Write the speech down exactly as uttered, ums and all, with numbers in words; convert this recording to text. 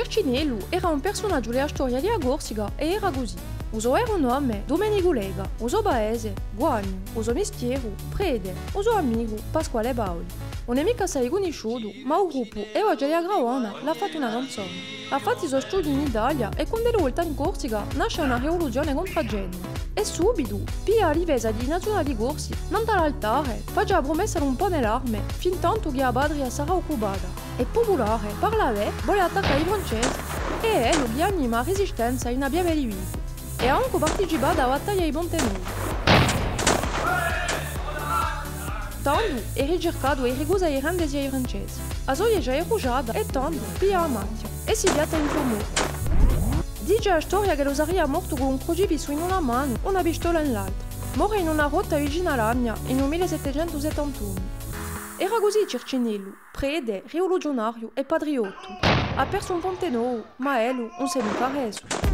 Circinellu era un persunagiu di a storia di a Corsica è era cusì. U so veru nome, Dumenicu Leca, u so paese, Guagnu, u so mistieru, prete, u so amicu, Pasquale Paoli. Ùn hè micca assai cunnisciutu, ma u gruppu E Voce di a Gravona l'hà fattu una canzona. Hà fattu i so studii in Italia è quand'ellu hè voltatu in Corsica nasce una rivoluzione contr'à Genova. È subitu piglia a difesa di i naziunali corsi, nant'à l'altare, face a prumessa d'un ponte d'arme, fin tantu chì a patria sarà occupata. Hè pupulare, parla bè, vole attaccà i Francesi, è hè ellu chì anima a resistenza in a pieve di Vicu. È hà ancu participatu à a battaglia di Ponte Novu. Tandu hè ricircatu è ricusu à i rendesi à i Francesi. A so ghjesgia hè brusgiata è tandu piglia a machja è si piazza in Fiumorbu. Dice a storia ch'ellu saria mortu cù un crucifissu in una manu, una pistola in l'altra. More in una grotta vicinu à Lamia in u mille settecentu settantunu. Era cusì Circinellu, prete, rivoluziunariu è patriottu. Hà persu un ponte novu, ma ellu ùn s'hè micca arresu.